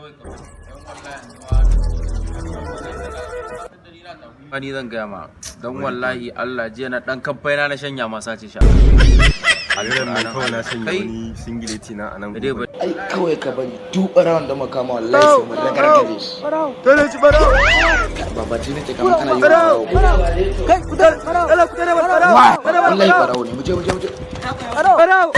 Kawai ka bari. Dan wallahi yanzu ma ni zan gaya ma, don wallahi Allah jiya na dan kamfaina na shanya ma sace sha. A nan kawai na sanya Kai. wani singileti na a nan Da dai gobe. bari. Ai kawai ka bari, duk ɓarawon da muka kama, wallahi sai mun ragargaje shi. Tare shi, barawo! Baba ji nake kamar ana yi wa ɓarawo. Kai, ku tare! Allah, ku tare mana barawo! Wallahi ɓarawo ne. Mu je, mu je, mu je. Barawo!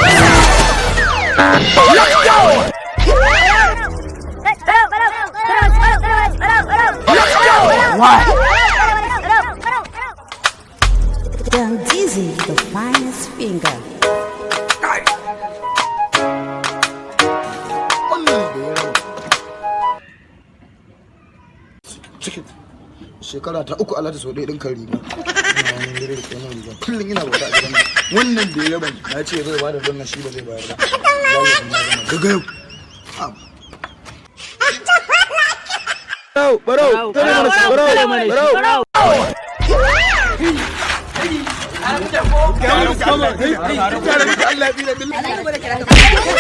Don Dizzy, the finest finger. Wannan da ya raba cikin shekara ta 3, Alhaji, sau ɗaya ɗinkan riga. Ina wani dare da tsanin riga, kullum ina bauta a gidan nan. Wannan da ya raba, na ce zai bada don shi ba zai bayar ba. Wallahi na gama daga yau. Barawo! Barawo! Tare mana shi! Barawo! Barawo! Allah ya tsine billahi.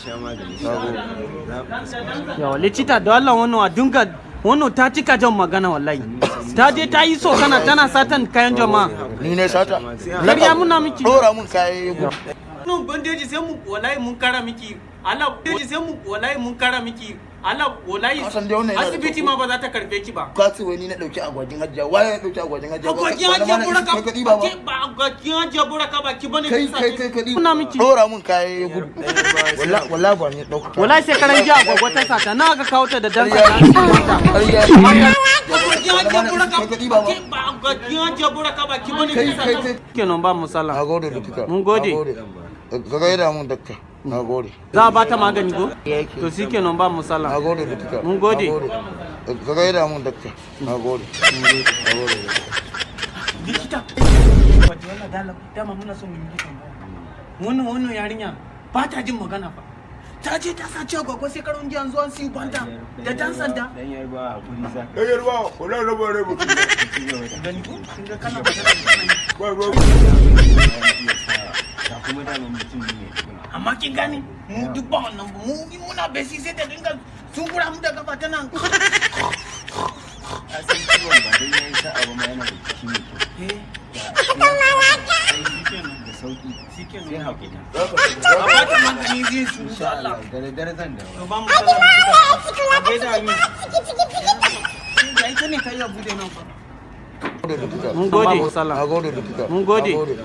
Sha magani. Yawa likita, da Allah wannan a dinga wannan, ta cika jan magana wallahi. Ta je ta yi so kana tana satan kayan jama'a. Ni ne sata? Karya muna miki. Ɗora mun kayan ya gudu. Wannan bandeji sai mu, wallahi mun kara miki. Allah bandeji sai mu, wallahi mun kara miki. Allah wallahi Ka san dai wannan yana da asibiti ma ba za ta karbe ki ba. Ka ce wai ni na ɗauki agwagin hajjiya. Waye ya ɗauki agwagin hajjiya? Agwagin Ba na hajiya ma na buraka kai ka ɗiba ba. Ba agwagin hajiya buraka ba ki bane. Kai, kai, kai ka ɗiba. Muna miki. Ɗora mun kayan ya gudu. Wallahi, wallahi ba ni ɗauka. Wallahi sai karan jiya agwagwa ta sata na aka kawo ta da dan Ƙarya. sata. Ƙarya. Agwagin hajiya buraka Kai ka ɗiba ba. ba agwagin hajiya buraka ba ki bane. Kai, kai, kai. Kenan ba musala. Na gode, likita. Mun gode. Na gode. Ka gaida mun dakta. Na gode. Za a bata magani ko? To shi kenan ba musala. Na gode, likita. Mun gode. Na gode. Ka gaida mun dakta. Na gode. Na gode. Likita. Dama muna son mu yi tambaya. Wannan yarinya ba ta jin magana fa. Ta je ta saci agwagwa sai karon jiya an zo an siyo banta da dan sanda. Dan yarbawa, hakuri za ka Ɗan yarbawa, wallahi raba rabu. ci gaba da Gani ko? Kin ga kana magana da kana yi. Ba ba. iya sa ga kuma daman mutum ne mai tukuna. Amma kin gane mu duk ba wannan ba, mu in muna besi sai ta dinga zungura mu da kafa tana. Ka san ciwon ba dan yayi sa'a ba ma, yana da jiki mai kyau. Eh, Ai da sauki. shikenan. Sai hakuri. A bata magani zai su Insha Allah. Allah da daddare zan dawo. To ba mu sallama likita. A gaida ni. Ga ita ne ta iya bude nan fa. Mun gode. Na gode, likita. Mun gode. Na gode.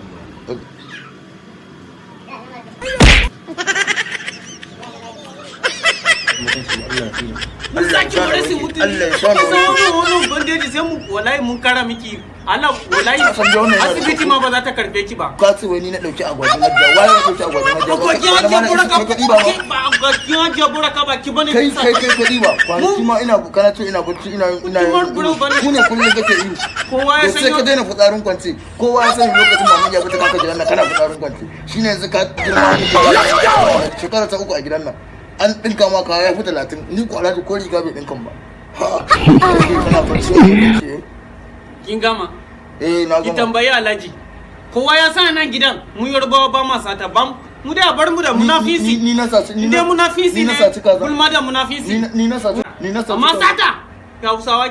Mun saki mu rasi mutunci. Allah ya sa mu. Kin san wannan bandeji sai mu, wallahi mun kara miki. Allah wallahi Ka san dai wannan yana da asibiti ma ba za ta karbe ki ba. Ka ce wai ni na ɗauki agwagin hajjiya. Waye ya ɗauki agwagin hajjiya? Agwagin Ba na hajiya ma na buraka kai ka ɗiba ba. ba agwagin hajiya buraka ba ki bane. Kai, kai, kai ka ɗiba. Kwanaki ma ina kana ce ina bacci ina Mutumar gurin bane. Ku ne kullum kake iyo. Kowa ya Da san sai ka yau. daina fitsarin kwance. Kowa ya sani lokacin maman ya fita kaka gidan nan kana fitsarin kwance. Shine yanzu ka girma kake shekara ta 3 a gidan nan. An ɗinka ma kaya ya fi 30. Ni ko Alhaji ko riga bai ɗinkan ba. Ha. Kana bacci. Kin gama. Eh, na Ki gama. tambayi Alhaji. Kowa ya san nan gidan mu Yorubawa ba ma sata ba, mu dai a bar mu da munafisi. Ni na saci Ni dai munafisi ni na ne. saci kaza. Gulma da munafisi. Ni na saci Amma kaza. sata. Ga Hausawa